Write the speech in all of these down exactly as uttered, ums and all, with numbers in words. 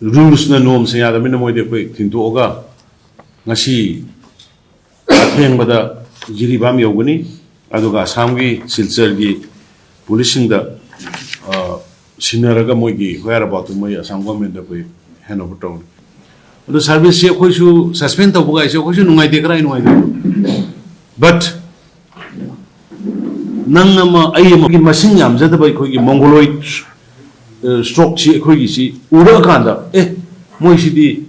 ꯔꯨꯜꯁꯅ ꯅꯣꯔꯝꯁ ꯌꯥꯗꯕꯅꯤꯅ ꯃꯣꯏꯗꯤ ꯑꯩꯈꯣꯏ ꯊꯤꯟꯗꯣꯛꯑꯒ ꯉꯁꯤ ꯑꯊꯦꯡꯕꯗ ꯖꯤꯔꯤꯕꯥꯝ ꯌꯧꯒꯅꯤ꯫ ꯑꯗꯨꯒ ꯑꯁꯥꯝꯒꯤ ꯁꯤꯜꯆꯔꯒꯤ ꯄꯨꯂꯤꯁꯁꯤꯡꯗ, ꯑ, ꯁꯤꯟꯅꯔꯒ ꯃꯣꯏꯒꯤ whereaboutꯇꯨ ꯃꯣꯏ ꯑꯁꯥꯝ ꯒꯣꯔꯃꯦꯟꯗ ꯑꯩꯈꯣꯏ hand over ꯇꯧꯅꯤ꯫ ꯑꯗꯨ ꯁꯥꯔꯚꯤꯁꯁꯤ ꯑꯩꯈꯣꯏꯁꯨ suspend ꯇꯧꯕꯒꯥꯏꯁꯦ ꯑꯩꯈꯣꯏꯁꯨ ꯅꯨꯡꯉꯥꯏꯇꯦ, ꯀꯔꯥꯏ ꯅꯨꯡꯉꯥꯏꯇꯦ? But ꯅꯪ ꯑꯃ ꯑꯩ ꯑꯃꯒꯤ ꯃꯁꯤꯡ ꯌꯥꯝꯖꯗꯕ ꯑꯩꯈꯣꯏꯒꯤ mongoloid, ꯑ, stockꯁꯤ ꯑꯩꯈꯣꯏꯒꯤꯁꯤ ꯎꯔꯛꯑꯀꯥꯟꯗ, ꯑꯦ, ꯃꯣꯏꯁꯤꯗꯤ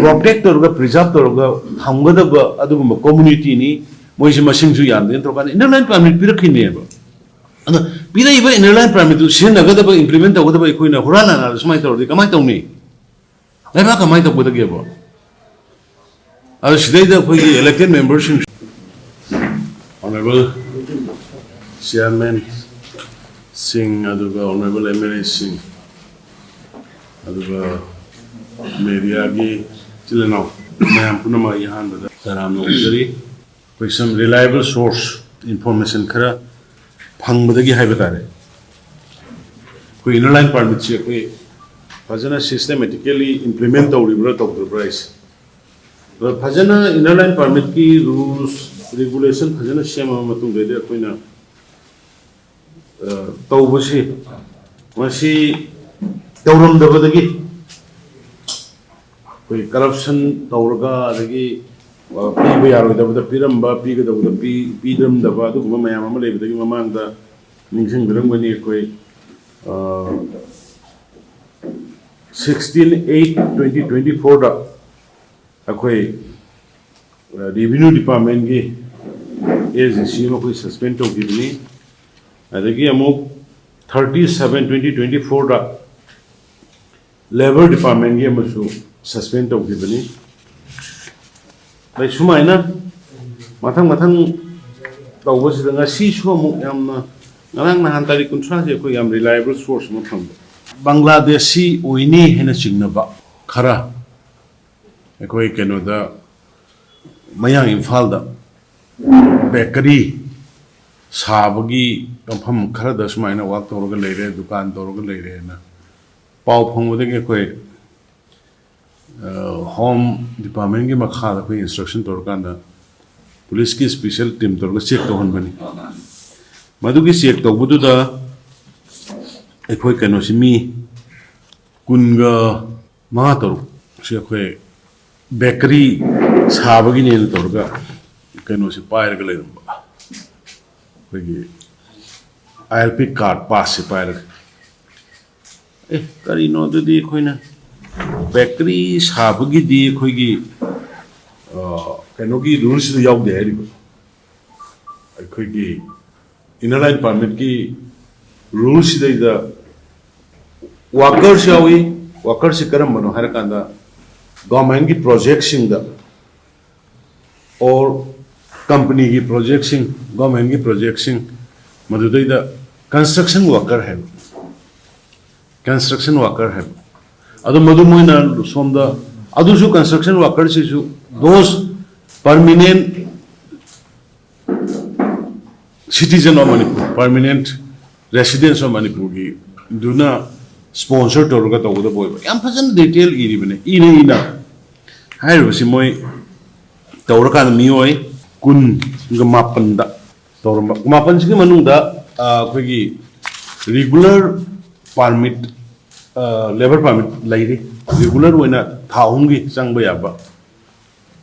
protect ꯇꯧꯔꯒ, preserve ꯇꯧꯔꯒ ꯊꯝꯒꯗꯕ ꯑꯗꯨꯒꯨꯝꯕ communityꯅꯤ, ꯃꯣꯏꯁꯤ ꯃꯁꯤꯡꯁꯨ ꯌꯥꯝꯗꯦꯅ ꯇꯧꯔꯀꯥꯟꯗ inner line permit ꯄꯤꯔꯛꯈꯤꯅꯦꯕ꯫ ꯑꯗꯣ ꯄꯤꯔꯛꯏꯕ inner line permitꯇꯨ ꯁꯤꯖꯤꯟꯅꯒꯗꯕ, implement ꯇꯧꯒꯗꯕ ꯑꯩꯈꯣꯏꯅ ꯍꯨꯔꯥꯟ ꯂꯥꯟꯅꯗ ꯁꯨꯃꯥꯏꯅ ꯇꯧꯔꯗꯤ ꯀꯃꯥꯏꯅ ꯇꯧꯅꯤ? ꯂꯩꯕꯥꯛ ꯀꯃꯥꯏꯅ ꯇꯧꯒꯗꯒꯦꯕ? ꯑꯗꯣ ꯁꯤꯗꯩꯗ ꯑꯩꯈꯣꯏꯒꯤ elected memberꯁꯤꯡ, honourable chairman ꯁꯤꯡ, ꯑꯗꯨꯒ honourable MLAꯁꯤꯡ, ꯑꯗꯨꯒ mediaꯒꯤ ꯏꯆꯤꯜ ꯏꯅꯥꯎ ꯃꯌꯥꯝ ꯄꯨꯝꯅꯃꯛ ꯑꯩ ꯑꯍꯥꯟꯕꯗ ꯇꯔꯥꯝꯅ ꯑꯣꯛꯆꯔꯤ꯫ ꯑꯩꯈꯣꯏ some reliable source information ꯈꯔ ꯐꯪꯕꯗꯒꯤ ꯍꯥꯏꯕ ꯇꯥꯔꯦ, ꯑꯩꯈꯣꯏ inner line permitꯁꯦ ꯑꯩꯈꯣꯏ ꯐꯖꯅ systematically implement ꯇꯧꯔꯤꯕ꯭ꯔꯥ ꯇꯧꯗ꯭ꯔꯤꯕ꯭ꯔꯥ ꯍꯥꯏꯁꯦ꯫ ꯑꯗꯣ ꯐꯖꯅ inner line permitꯀꯤ rules regulation ꯐꯖꯅ ꯁꯦꯝꯃꯕ ꯃꯇꯨꯡꯗꯩꯗꯤ ꯑꯩꯈꯣꯏꯅ, ꯑ, ꯇꯧꯕꯁꯤ, ꯃꯁꯤ ꯇꯧꯔꯝꯗꯕꯗꯒꯤ ꯑꯩꯈꯣꯏ corruption ꯇꯧꯔꯒ, ꯑꯗꯒꯤ, ꯑ, ꯄꯤꯕ ꯌꯥꯔꯣꯏꯗꯕꯗ ꯄꯤꯔꯝꯕ, ꯄꯤꯒꯗꯕꯗ ꯄꯤ-, ꯄꯤꯔꯝꯗꯕ, ꯑꯗꯨꯒꯨꯝꯕ ꯃꯌꯥꯝ ꯑꯃ ꯂꯩꯕꯗꯒꯤ ꯃꯃꯥꯡꯗ ꯅꯤꯡꯁꯤꯡꯕꯤꯔꯝꯒꯅꯤ, ꯑꯩꯈꯣꯏ, ꯑ, sixteen eight twenty twenty fourꯗ ꯑꯩꯈꯣꯏ, ꯑ, revenue departmentꯀꯤ ASDC ꯑꯃ ꯑꯩꯈꯣꯏ suspend ꯇꯧꯈꯤꯕꯅꯤ꯫ ꯑꯗꯒꯤ ꯑꯃꯨꯛ thirty seven twenty twenty fourꯗ labour departmentꯀꯤ ꯑꯃꯁꯨ suspend ꯇꯧꯈꯤꯕꯅꯤ꯫ ꯑꯗꯩ ꯁꯨꯃꯥꯏꯅ ꯃꯊꯪ ꯃꯊꯪ ꯇꯧꯕꯁꯤꯗ ꯉꯁꯤꯁꯨ ꯑꯃꯨꯛ ꯌꯥꯝꯅ, ꯉꯔꯥꯡ ꯅꯍꯥꯟ ꯇꯥꯔꯤꯛ ꯀꯨꯟꯊ꯭ꯔꯥꯁꯦ ꯑꯩꯈꯣꯏ ꯌꯥꯝ reliable source ꯑꯃ ꯐꯪꯕ꯫ ꯕꯪꯒ꯭ꯂꯥꯗꯦꯁꯤ ꯑꯣꯏꯅꯤ ꯍꯥꯏꯅ ꯆꯤꯡꯅꯕ ꯈꯔ ꯑꯩꯈꯣꯏ ꯀꯩꯅꯣꯗ, ꯃꯌꯥꯡ ꯏꯝꯐꯥꯜꯗ bakery ꯁꯥꯕꯒꯤ ꯃꯐꯝ ꯈꯔꯗ ꯁꯨꯃꯥꯏꯅ work ꯇꯧꯔꯒ ꯂꯩꯔꯦ, ꯗꯨꯀꯥꯟ ꯇꯧꯔꯒ ꯂꯩꯔꯦꯅ ꯄꯥꯎ ꯐꯪꯕꯗꯒꯤ ꯑꯩꯈꯣꯏ ꯍꯣꯝ ꯗꯤꯄꯥꯔꯠꯃꯦꯟꯒꯤ ꯃꯈꯥꯗ ꯑꯩꯈꯣꯏ ꯏꯟꯁꯇ꯭ꯔꯛꯁꯟ ꯇꯧꯔꯀꯥꯟꯗ ꯄꯨꯂꯤꯁꯀꯤ ꯏꯁꯄꯤꯁꯦꯜ ꯇꯤꯝ ꯇꯧꯔꯒ ꯆꯦꯛ ꯇꯧꯍꯟꯕꯅꯤ꯫ ꯃꯗꯨꯒꯤ ꯆꯦꯛ ꯇꯧꯕꯗꯨꯗ ꯑꯩꯈꯣꯏ ꯀꯩꯅꯣꯁꯤ ꯃꯤ ꯀꯨꯟꯒ ꯃꯉꯥ ꯇꯔꯨꯛ ꯁꯤ ꯑꯩꯈꯣꯏ ꯕꯦꯀꯔꯤ ꯁꯥꯕꯒꯤꯅꯦꯅ ꯇꯧꯔꯒ ꯀꯩꯅꯣꯁꯤ ꯄꯥꯏꯔꯒ ꯂꯩꯔꯝꯕ, ꯑꯩꯈꯣꯏꯒꯤ ꯑꯥꯏ ꯑꯦꯜ ꯄꯤ ꯀꯥꯔꯠ ꯄꯥꯁꯁꯦ ꯄꯥꯏꯔꯒ꯫ ꯑꯦ, ꯀꯔꯤꯅꯣ ꯑꯗꯨꯗꯤ ꯑꯩꯈꯣꯏꯅ ꯕꯦꯀꯔꯤ ꯁꯥꯕꯒꯤꯗꯤ ꯑꯩꯈꯣꯏꯒꯤ ꯀꯩꯅꯣꯒꯤ ꯔꯨꯜꯁꯤꯗ ꯌꯥꯎꯗꯦ ꯍꯥꯏꯔꯤꯕ꯫ ꯑꯩꯈꯣꯏꯒꯤ ꯏꯅꯔ ꯂꯥꯏꯟ ꯄꯥꯔꯃꯤꯠꯀꯤ ꯔꯨꯜꯁꯤꯗꯩꯗ ꯋꯥꯀꯔꯁꯨ ꯌꯥꯎꯏ꯫ ꯋꯥꯀꯔꯁꯤ ꯀꯔꯝꯕꯅꯣ ꯍꯥꯏꯔꯀꯥꯟꯗ ꯒꯣꯔꯃꯦꯟꯒꯤ ꯄ꯭ꯔꯣꯖꯦꯛꯁꯤꯡꯗ ꯑꯣꯔ ꯀꯝꯄꯅꯤꯒꯤ ꯄ꯭ꯔꯣꯖꯦꯛꯁꯤꯡ, ꯒꯣꯔꯃꯦꯟꯒꯤ ꯄ꯭ꯔꯣꯖꯦꯛꯁꯤꯡ, ꯃꯗꯨꯗꯩꯗ ꯀꯟꯁꯇ꯭ꯔꯛꯁꯟ ꯋꯥꯀꯔ ꯍꯥꯏꯕ, ꯀꯟꯁꯇ꯭ꯔꯛꯁꯟ ꯋꯥꯀꯔ ꯍꯥꯏꯕ꯫ ꯑꯗꯣ ꯃꯗꯨ ꯃꯣꯏꯅ ꯁꯣꯝꯗ, ꯑꯗꯨꯁꯨ construction ꯋꯥꯀꯔꯁꯤꯁꯨ those permanent citizen of Manipur, permanent residents of ꯃꯅꯤꯄꯨꯔꯒꯤ ꯗꯨꯅ ꯁ꯭ꯄꯣꯟꯁꯔ ꯇꯧꯔꯒ ꯇꯧꯒꯗꯕ ꯑꯣꯏꯕ꯫ ꯌꯥꯝ ꯐꯖꯅ ꯗꯤꯇꯦꯜ ꯏꯔꯤꯕꯅꯦ꯫ ꯏꯅ ꯏꯅ ꯍꯥꯏꯔꯤꯕꯁꯤ ꯃꯣꯏ ꯇꯧꯔꯀꯥꯟꯗ ꯃꯤꯑꯣꯏ ꯀꯨꯟꯒ ꯃꯥꯄꯟꯗ ꯇꯧꯔꯝꯕ꯫ ꯃꯥꯄꯟꯁꯤꯒꯤ ꯃꯅꯨꯡꯗ ꯑꯩꯈꯣꯏꯒꯤ ꯔꯤꯒꯨꯂꯔ ꯄꯥꯔꯃꯤꯠ, ꯂꯦꯕꯔ ꯄꯥꯔꯃꯤꯠ ꯂꯩꯔꯤ꯫ ꯔꯤꯒꯨꯂꯔ ꯑꯣꯏꯅ ꯊꯥ ꯑꯍꯨꯝꯒꯤ ꯆꯪꯕ ꯌꯥꯕ,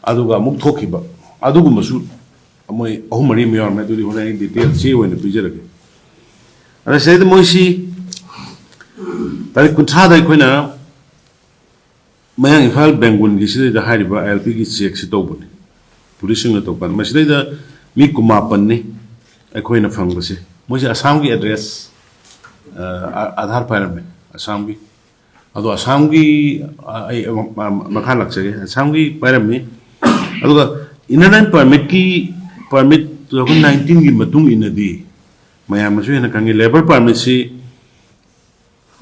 ꯑꯗꯨꯒ ꯑꯃꯨꯛ ꯊꯣꯛꯈꯤꯕ ꯑꯗꯨꯒꯨꯝꯕꯁꯨ ꯃꯣꯏ ꯑꯍꯨꯝ ꯃꯔꯤ ꯑꯃ ꯌꯥꯎꯔꯝꯃꯦ꯫ ꯑꯗꯨꯗꯤ ꯍꯣꯔꯦꯟ ꯑꯩ ꯗꯤꯇꯦꯜ ꯆꯦ ꯑꯣꯏꯅ ꯄꯤꯖꯔꯒꯦ꯫ ꯑꯗ ꯁꯤꯗꯩꯗ ꯃꯣꯏꯁꯤ ꯇꯥꯔꯤꯛ ꯀꯨꯟꯊ꯭ꯔꯥꯗ ꯑꯩꯈꯣꯏꯅ ꯃꯌꯥꯡ ꯏꯝꯐꯥꯜ ꯕꯦꯡꯒꯨꯟꯒꯤ ꯁꯤꯗꯩꯗ ꯍꯥꯏꯔꯤꯕ ꯑꯥꯏ ꯑꯦꯜ ꯄꯤꯒꯤ ꯆꯦꯛꯁꯤ ꯇꯧꯕꯅꯤ, ꯄꯨꯂꯤꯁꯁꯤꯡꯅ ꯇꯧꯕ ꯀꯥꯟꯗ꯫ ꯃꯁꯤꯗꯩꯗ ꯃꯤ ꯀꯨꯟꯃꯥꯄꯟꯅꯤ ꯑꯩꯈꯣꯏꯅ ꯐꯪꯕꯁꯦ꯫ ꯃꯣꯏꯁꯦ ꯑꯁꯥꯝꯒꯤ ꯑꯦꯗ꯭ꯔꯦꯁ, ꯑ, ꯑ-, ꯑꯥꯙꯥꯔ ꯄꯥꯏꯔꯝꯃꯦ, ꯑꯁꯥꯝꯒꯤ꯫ ꯑꯗꯣ ꯑꯁꯥꯝꯒꯤ, ꯑ, ꯑꯩ ꯑꯃ-, ꯃ-, ꯃꯈꯥ ꯂꯥꯛꯆꯒꯦ꯫ ꯑꯁꯥꯝꯒꯤ ꯄꯥꯏꯔꯝꯃꯤ꯫ ꯑꯗꯨꯒ ꯏꯅꯔ ꯂꯥꯏꯟ ꯄꯥꯔꯃꯤꯠꯀꯤ, ꯄꯥꯔꯃꯤꯠ two thousand nineteen ꯒꯤ ꯃꯇꯨꯡ ꯏꯟꯅꯗꯤ ꯃꯌꯥꯝꯅꯁꯨ ꯍꯦꯟꯅ ꯈꯪꯉꯤ, ꯂꯦꯕꯔ ꯄꯥꯔꯃꯤꯠꯁꯤ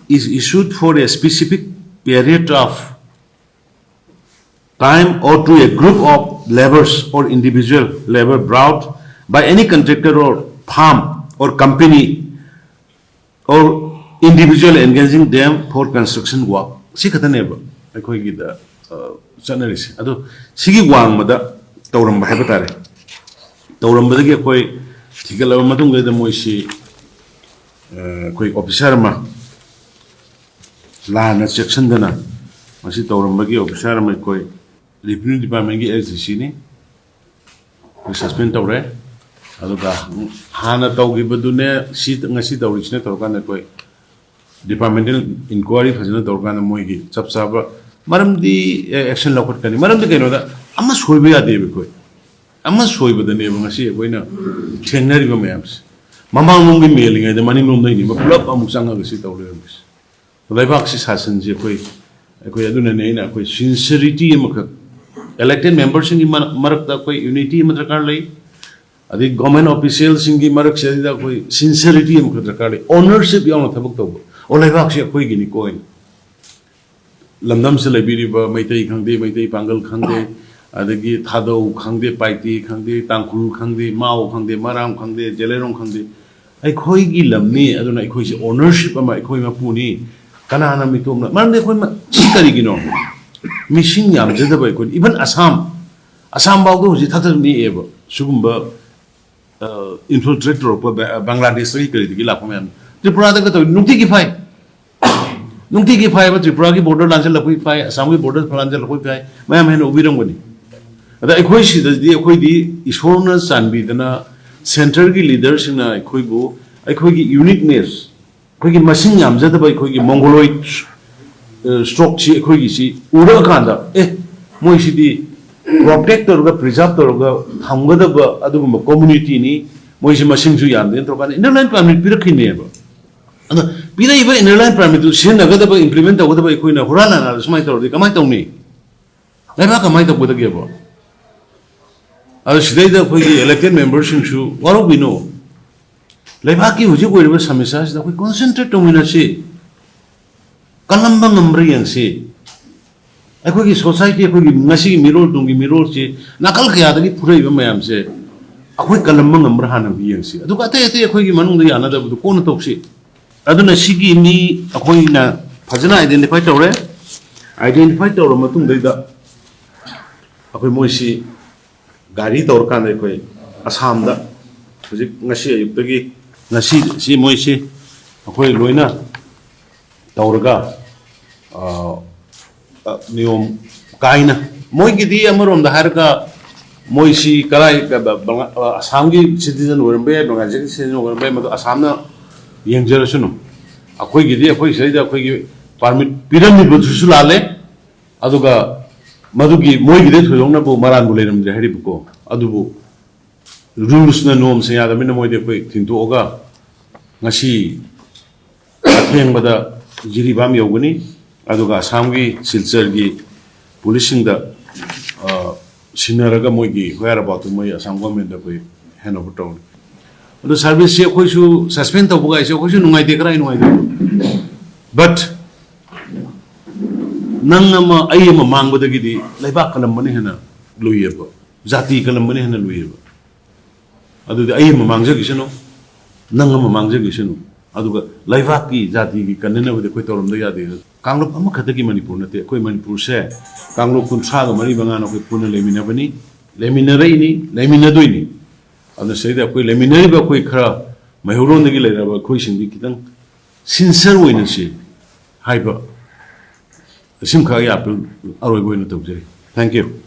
is issued for a specific period of time or to a group of laborers or individual labor brought by any contractor or firm or company or individual engaging them for construction work꯫ ꯁꯤ ꯈꯛꯇꯅꯦꯕ ꯑꯩꯈꯣꯏꯒꯤꯗ ꯆꯠꯅꯔꯤꯁꯦ꯫ ꯑꯗꯣ ꯁꯤꯒꯤ ꯋꯥꯡꯃꯗ ꯇꯧꯔꯝꯕ ꯍꯥꯏꯕ ꯇꯥꯔꯦ꯫ ꯇꯧꯔꯝꯕꯗꯒꯤ ꯑꯩꯈꯣꯏ ꯊꯤꯒꯠꯂꯕ ꯃꯇꯨꯡꯗꯩꯗ ꯃꯣꯏꯁꯤ, ꯑ, ꯑꯩꯈꯣꯏ ꯑꯣꯐꯤꯁꯥꯔ ꯑꯃ ꯂꯥꯟꯅ ꯆꯦꯛꯁꯤꯟꯗꯅ ꯃꯁꯤ ꯇꯧꯔꯝꯕꯒꯤ ꯑꯣꯐꯤꯁꯥꯔ ꯑꯃ ꯑꯩꯈꯣꯏ ꯔꯦꯚꯤꯅ꯭ꯌꯨ ꯗꯤꯄꯥꯔꯠꯃꯦꯟꯒꯤ ꯑꯦꯁ ꯗꯤ ꯁꯤꯅꯤ꯫ ꯑꯩꯈꯣꯏ ꯁꯁꯄꯦꯟ ꯇꯧꯔꯦ꯫ ꯑꯗꯨꯒ ꯍꯥꯟꯅ ꯇꯧꯈꯤꯕꯗꯨꯅꯦ ꯁꯤ ꯉꯁꯤ ꯇꯧꯔꯤꯁꯤꯅ ꯇꯧꯔꯀꯥꯟꯗ ꯑꯩꯈꯣꯏ ꯗꯤꯄꯥꯔꯠꯃꯦꯟꯇꯦꯜ ꯏꯟꯀ꯭ꯋꯥꯏꯔꯤ ꯐꯖꯅ ꯇꯧꯔꯀꯥꯟꯗ ꯃꯣꯏꯒꯤ ꯆꯞ ꯆꯥꯕ, ꯃꯔꯝꯗꯤ ꯑꯦꯛꯁꯟ ꯂꯧꯈꯠꯀꯅꯤ꯫ ꯃꯔꯝꯗꯤ ꯀꯩꯅꯣꯗ ꯑꯃ ꯁꯣꯏꯕ ꯌꯥꯗꯦꯕ ꯑꯩꯈꯣꯏ꯫ ꯑꯃ ꯁꯣꯏꯕꯗꯅꯦꯕ ꯉꯁꯤ ꯑꯩꯈꯣꯏꯅ ꯊꯦꯡꯅꯔꯤꯕ ꯃꯌꯥꯝꯁꯦ꯫ ꯃꯃꯥꯡꯂꯣꯝꯒꯤ ꯃꯦꯜꯂꯤꯉꯩꯗ ꯃꯅꯤꯡꯂꯣꯝꯗꯩꯅꯦꯕ ꯄꯨꯂꯞ ꯑꯃꯨꯛ ꯆꯪꯉꯒ ꯁꯤ ꯇꯧ ꯂꯩꯔꯝꯃꯤꯁꯦ꯫ ꯂꯩꯕꯥꯛꯁꯤ ꯁꯥꯁꯟꯁꯤ ꯑꯩꯈꯣꯏ, ꯑꯩꯈꯣꯏ ꯑꯗꯨꯅꯅꯦ ꯑꯩꯅ ꯑꯩꯈꯣꯏ ꯁꯤꯟꯁꯤꯔꯤꯇꯤ ꯑꯃꯈꯛ, ꯏꯂꯦꯛꯇꯦꯠ ꯃꯦꯝꯕꯔꯁꯤꯡꯒꯤ ꯃꯔ-, ꯃꯔꯛꯇ ꯑꯩꯈꯣꯏ ꯌꯨꯅꯤꯇꯤ ꯑꯃ ꯗꯔꯀꯥꯔ ꯂꯩ꯫ ꯑꯗꯩ ꯒꯣꯔꯃꯦꯟ ꯑꯣꯐꯤꯁꯤꯌꯦꯜꯁꯤꯡꯒꯤ ꯃꯔꯛꯁꯤꯗ ꯑꯩꯈꯣꯏ ꯁꯤꯟꯁꯤꯔꯤꯇꯤ ꯑꯃꯈꯛ ꯗꯔꯀꯥꯔ ꯂꯩ, ꯑꯣꯅꯔꯁꯤꯞ ꯌꯥꯎꯅ ꯊꯕꯛ ꯇꯧꯕ꯫ ꯑꯣ, ꯂꯩꯕꯥꯛꯁꯤ ꯑꯩꯈꯣꯏꯒꯤꯅꯤꯀꯣ ꯍꯥꯏꯅ꯫ ꯂꯝꯗꯝꯁꯤꯗ ꯂꯩꯕꯤꯔꯤꯕ ꯃꯩꯇꯩ ꯈꯪꯗꯦ, ꯃꯩꯇꯩ ꯄꯥꯡꯒꯜ ꯈꯪꯗꯦ, ꯑꯗꯒꯤ ꯊꯥꯗꯧ ꯈꯪꯗꯦ, ꯄꯥꯏꯇꯦ ꯈꯪꯗꯦ, ꯇꯥꯡꯈꯨꯜ ꯈꯪꯗꯦ, ꯃꯥꯎ ꯈꯪꯗꯦ, ꯃꯔꯥꯝ ꯈꯪꯗꯦ, ꯖꯦꯂꯦꯔꯣꯡ ꯈꯪꯗꯦ, ꯑꯩꯈꯣꯏꯒꯤ ꯂꯝꯅꯤ꯫ ꯑꯗꯨꯅ ꯑꯩꯈꯣꯏꯁꯦ ꯑꯣꯅꯔꯁꯤꯞ ꯑꯃ ꯑꯩꯈꯣꯏ ꯃꯄꯨꯅꯤ꯫ ꯀꯅꯥꯅ ꯃꯤꯇꯣꯞꯅ? ꯃꯔꯝꯗꯤ ꯑꯩꯈꯣꯏ ꯃ-, ꯁꯤ ꯀꯔꯤꯒꯤꯅꯣ? ꯃꯤꯁꯤꯡ ꯌꯥꯝꯖꯗꯕ ꯑꯩꯈꯣꯏ, ꯏꯚꯟ ꯑꯁꯥꯝ, ꯑꯁꯥꯝ ꯐꯥꯎꯗ ꯍꯧꯖꯤꯛ ꯊꯛꯊꯛ ꯅꯤꯛꯑꯦꯕ ꯁꯤꯒꯨꯝꯕ, ꯑ, ꯏꯟꯐꯤꯜꯇ꯭ꯔꯦꯠ ꯇꯧꯔꯛꯄ ꯕ-, ꯕꯪꯒ꯭ꯂꯥꯗꯦꯁꯇꯒꯤ ꯀꯔꯤꯗꯒꯤ ꯂꯥꯛꯄ ꯃꯌꯥꯝ꯫ ꯇ꯭ꯔꯤꯄꯨꯔꯥꯗꯒ ꯇꯧꯏ, ꯅꯨꯡꯇꯤꯒꯤ ꯐꯥꯏ꯫ ꯅꯨꯡꯇꯤꯒꯤ ꯐꯥꯏꯕ, ꯇ꯭ꯔꯤꯄꯨꯔꯥꯒꯤ ꯕꯣꯔꯗꯔ ꯂꯥꯟꯁꯤꯜꯂꯛꯄꯒꯤ ꯐꯥꯏ, ꯑꯁꯥꯝꯒꯤ ꯕꯣꯔꯗꯔ ꯂꯥꯟꯁꯤꯜꯂꯛꯄꯒꯤ ꯐꯥꯏ, ꯃꯌꯥꯝ ꯍꯦꯟꯅ ꯎꯕꯤꯔꯝꯒꯅꯤ꯫ ꯑꯗ ꯑꯩꯈꯣꯏ ꯁꯤꯗꯗꯤ ꯑꯩꯈꯣꯏꯗꯤ ꯏꯁꯣꯔꯅ ꯆꯥꯟꯕꯤꯗꯅ ꯁꯦꯟꯇꯔꯒꯤ ꯂꯤꯗꯔꯁꯤꯡꯅ ꯑꯩꯈꯣꯏꯕꯨ, ꯑꯩꯈꯣꯏꯒꯤ ꯌꯨꯅꯤꯛꯅꯦꯁ, ꯑꯩꯈꯣꯏꯒꯤ ꯃꯁꯤꯡ ꯌꯥꯝꯖꯗꯕ ꯑꯩꯈꯣꯏꯒꯤ ꯃꯣꯡꯒꯣꯂꯣꯏꯗ, ꯑ, ꯁ꯭ꯇꯣꯛꯁꯤ ꯑꯩꯈꯣꯏꯒꯤꯁꯤ ꯎꯔꯛꯑꯀꯥꯟꯗ, ꯑꯦ, ꯃꯣꯏꯁꯤꯗꯤ ꯄ꯭ꯔꯣꯇꯦꯛ ꯇꯧꯔꯒ, ꯄ꯭ꯔꯤꯖꯥꯕ ꯇꯧꯔꯒ ꯊꯝꯒꯗꯕ ꯑꯗꯨꯒꯨꯝꯕ ꯀꯝꯃꯨꯅꯤꯇꯤꯅꯤ, ꯃꯣꯏꯁꯤ ꯃꯁꯤꯡꯁꯨ ꯌꯥꯝꯗꯦꯅ ꯇꯧꯔꯀꯥꯟꯗ ꯏꯟꯅꯔ ꯂꯥꯏꯟ ꯄꯥꯔꯃꯤꯠ ꯄꯤꯔꯛꯈꯤꯅꯦꯕ꯫ ꯑꯗꯣ ꯄꯤꯔꯛꯏꯕ ꯏꯟꯅꯔ ꯂꯥꯏꯟ ꯄꯥꯔꯃꯤꯠꯇꯨ ꯁꯤꯖꯤꯟꯅꯒꯗꯕ, ꯏꯝꯄ꯭ꯂꯤꯃꯦꯟ ꯇꯧꯒꯗꯕ ꯑꯩꯈꯣꯏꯅ ꯍꯨꯔꯥꯟ ꯂꯥꯟꯅꯥꯗ ꯁꯨꯃꯥꯏꯅ ꯇꯧꯔꯗꯤ ꯀꯃꯥꯏꯅ ꯇꯧꯅꯤ? ꯂꯩꯕꯥꯛ ꯀꯃꯥꯏꯅ ꯇꯧꯒꯗꯒꯦꯕ? ꯑꯗꯣ ꯁꯤꯗꯩꯗ ꯑꯩꯈꯣꯏꯒꯤ ꯏꯂꯦꯛꯇꯦꯠ ꯃꯦꯝꯕꯔꯁꯤꯡꯁꯨ ꯋꯥꯔꯧꯕꯤꯅꯣ꯫ ꯂꯩꯕꯥꯛꯀꯤ ꯍꯧꯖꯤꯛ ꯑꯣꯏꯔꯤꯕ ꯁꯃꯁ꯭ꯌꯥꯁꯤꯗ ꯑꯩꯈꯣꯏ ꯀꯣꯟꯁꯦꯟꯇ꯭ꯔꯦꯠ ꯇꯧꯃꯤꯟꯅꯁꯤ, ꯀꯜꯂꯝꯕ ꯉꯝꯕ꯭ꯔꯥ ꯌꯦꯡꯁꯤ꯫ ꯑꯩꯈꯣꯏꯒꯤ ꯁꯣꯁꯥꯏꯇꯤ, ꯑꯩꯈꯣꯏꯒꯤ ꯉꯁꯤꯒꯤ ꯃꯤꯔꯣꯜ, ꯇꯨꯡꯒꯤ ꯃꯤꯔꯣꯜꯁꯤ ꯅꯥꯀꯜ ꯀꯌꯥꯗꯒꯤ ꯐꯨꯔꯛꯏꯕ ꯃꯌꯥꯝꯁꯦ ꯑꯩꯈꯣꯏ ꯀꯜꯂꯝꯕ ꯉꯝꯕ꯭ꯔꯥ ꯍꯥꯟꯅ ꯌꯦꯡꯁꯤ, ꯑꯗꯨꯒ ꯑꯇꯩ ꯑꯇꯩ ꯑꯩꯈꯣꯏꯒꯤ ꯃꯅꯨꯡꯗ ꯌꯥꯅꯗꯕꯗꯨ ꯀꯣꯟꯅ ꯇꯧꯁꯤ꯫ ꯑꯗꯨꯅ ꯁꯤꯒꯤ ꯃꯤ ꯑꯩꯈꯣꯏꯅ ꯐꯖꯅ ꯑꯥꯏꯗꯦꯟꯇꯤꯐꯥꯏ ꯇꯧꯔꯦ꯫ ꯑꯥꯏꯗꯦꯟꯇꯤꯐꯥꯏ ꯇꯧꯔ ꯃꯇꯨꯡꯗꯩꯗ ꯑꯩꯈꯣꯏ ꯃꯣꯏꯁꯤ ꯒꯥꯔꯤ ꯇꯧꯔꯀꯥꯟꯗ ꯑꯩꯈꯣꯏ ꯑꯁꯥꯝꯗ ꯍꯧꯖꯤꯛ ꯉꯁꯤ ꯑꯌꯨꯛꯇꯒꯤ ꯉꯁꯤ ꯁꯤ ꯃꯣꯏꯁꯤ ꯑꯩꯈꯣꯏ ꯂꯣꯏꯅ ꯇꯧꯔꯒ, ꯑ, ꯑ, ꯅꯤꯌꯣꯝ ꯀꯥꯏꯅ, ꯃꯣꯏꯒꯤꯗꯤ ꯑꯃꯔꯣꯝꯗ ꯍꯥꯏꯔꯒ ꯃꯣꯏꯁꯤ ꯀꯔꯥꯏ, ꯀ-, ꯕ-, ꯕꯪꯒꯥ-, ꯑ, ꯑꯁꯥꯝꯒꯤ ꯁꯤꯇꯤꯖꯟ ꯑꯣꯏꯔꯝꯕ ꯌꯥꯏ, ꯕꯪꯒ꯭ꯂꯥꯗꯦꯁꯀꯤ ꯁꯤꯇꯤꯖꯟ ꯑꯣꯏꯔꯝꯕ ꯌꯥꯏ, ꯃꯗꯨ ꯑꯁꯥꯝꯅ ꯌꯦꯡꯖꯔꯁꯅꯨ꯫ ꯑꯩꯈꯣꯏꯒꯤꯗꯤ ꯑꯩꯈꯣꯏ ꯁꯤꯗꯩꯗ ꯑꯩꯈꯣꯏꯒꯤ ꯄꯥꯔꯃꯤꯠ ꯄꯤꯔꯝꯃꯤꯕꯗꯨꯁꯨ ꯂꯥꯜꯂꯦ, ꯑꯗꯨꯒ ꯃꯗꯨꯒꯤ ꯃꯣꯏꯒꯤꯗꯤ ꯊꯣꯏꯗꯣꯛꯅꯕꯨ ꯃꯔꯥꯟꯕꯨ ꯂꯩꯔꯝꯗ꯭ꯔꯦ ꯍꯥꯏꯔꯤꯕꯀꯣ꯫ ꯑꯗꯨꯕꯨ ꯔꯨꯜꯁꯅ ꯅꯣꯔꯝꯁꯅ ꯌꯥꯗꯕꯅꯤꯅ ꯃꯣꯏꯗꯤ ꯑꯩꯈꯣꯏ ꯊꯤꯡꯇꯣꯛꯑꯒ ꯉꯁꯤ ꯑꯊꯦꯡꯕꯗ ꯖꯤꯔꯤꯕꯥꯝ ꯌꯧꯒꯅꯤ꯫ ꯑꯗꯨꯒ ꯑꯁꯥꯝꯒꯤ ꯁꯤꯜꯆꯔꯒꯤ ꯄꯨꯂꯤꯁꯁꯤꯡꯗ, ꯑ, ꯁꯤꯟꯅꯔꯒ ꯃꯣꯏꯒꯤ ꯍꯣꯌꯥꯔ ꯑꯕꯥꯎꯠꯇꯨ ꯃꯣꯏ ꯑꯁꯥꯝ ꯒꯣꯔꯃꯦꯟꯗ ꯑꯩꯈꯣꯏ ꯍꯦꯟ ꯑꯣꯚꯔ ꯇꯧꯔꯅꯤ꯫ ꯑꯗꯣ ꯁꯥꯔꯚꯤꯁꯁꯦ ꯑꯩꯈꯣꯏꯁꯨ ꯁꯁꯄꯦꯟ ꯇꯧꯕꯒꯥꯏꯁꯦ ꯑꯩꯈꯣꯏꯁꯨ ꯅꯨꯡꯉꯥꯏꯇꯦ, ꯀꯔꯥꯏ ꯅꯨꯡꯉꯥꯏꯇꯦ? ꯕꯠ ꯅꯪ ꯑꯃ ꯑꯩ ꯑꯃ ꯃꯥꯡꯕꯗꯒꯤꯗꯤ ꯂꯩꯕꯥꯛ ꯀꯜꯂꯝꯕꯅ ꯍꯦꯟꯅ ꯂꯨꯏꯌꯦꯕ, ꯖꯥꯇꯤ ꯀꯜꯂꯝꯕꯅ ꯍꯦꯟꯅ ꯂꯨꯏꯌꯦꯕ꯫ ꯑꯗꯨꯗꯤ ꯑꯩ ꯑꯃ ꯃꯥꯡꯖꯈꯤꯁꯅꯨ, ꯅꯪ ꯑꯃ ꯃꯥꯡꯖꯈꯤꯁꯅꯨ, ꯑꯗꯨꯒ ꯂꯩꯕꯥꯛꯀꯤ ꯖꯥꯇꯤꯒꯤ ꯀꯟꯅꯅꯕꯗꯤ ꯑꯩꯈꯣꯏ ꯇꯧꯔꯝꯗ ꯌꯥꯗꯦ꯫ ꯀꯥꯡꯂꯨꯞ ꯑꯃꯈꯛꯇꯒꯤ ꯃꯅꯤꯄꯨꯔ ꯅꯠꯇꯦ, ꯑꯩꯈꯣꯏ ꯃꯅꯤꯄꯨꯔꯁꯦ ꯀꯥꯡꯂꯨꯞ ꯀꯨꯟꯊ꯭ꯔꯥꯒ ꯃꯔꯤ ꯃꯉꯥꯅ ꯑꯩꯈꯣꯏ ꯄꯨꯟꯅ ꯂꯩꯃꯤꯟꯅꯕꯅꯤ, ꯂꯩꯃꯤꯟꯅꯔꯛꯏꯅꯤ, ꯂꯩꯃꯤꯟꯅꯗꯣꯏꯅꯤ꯫ ꯑꯗꯨꯅ ꯁꯤꯗꯩꯗ ꯑꯩꯈꯣꯏ ꯂꯩꯃꯤꯟꯅꯔꯤꯕ ꯑꯩꯈꯣꯏ ꯈꯔ ꯃꯩꯍꯧꯔꯣꯟꯗꯒꯤ ꯂꯩꯔꯕ ꯑꯩꯈꯣꯏꯁꯤꯡꯗꯤ ꯈꯤꯇꯪ ꯁꯤꯟꯁꯔ ꯑꯣꯏꯅꯁꯤ ꯍꯥꯏꯕ ꯑꯁꯤꯃꯈꯛ ꯑꯩ ꯑꯄꯤꯜ ꯑꯔꯣꯏꯕ ꯑꯣꯏꯅ ꯇꯧꯖꯔꯤ꯫ Thank you꯫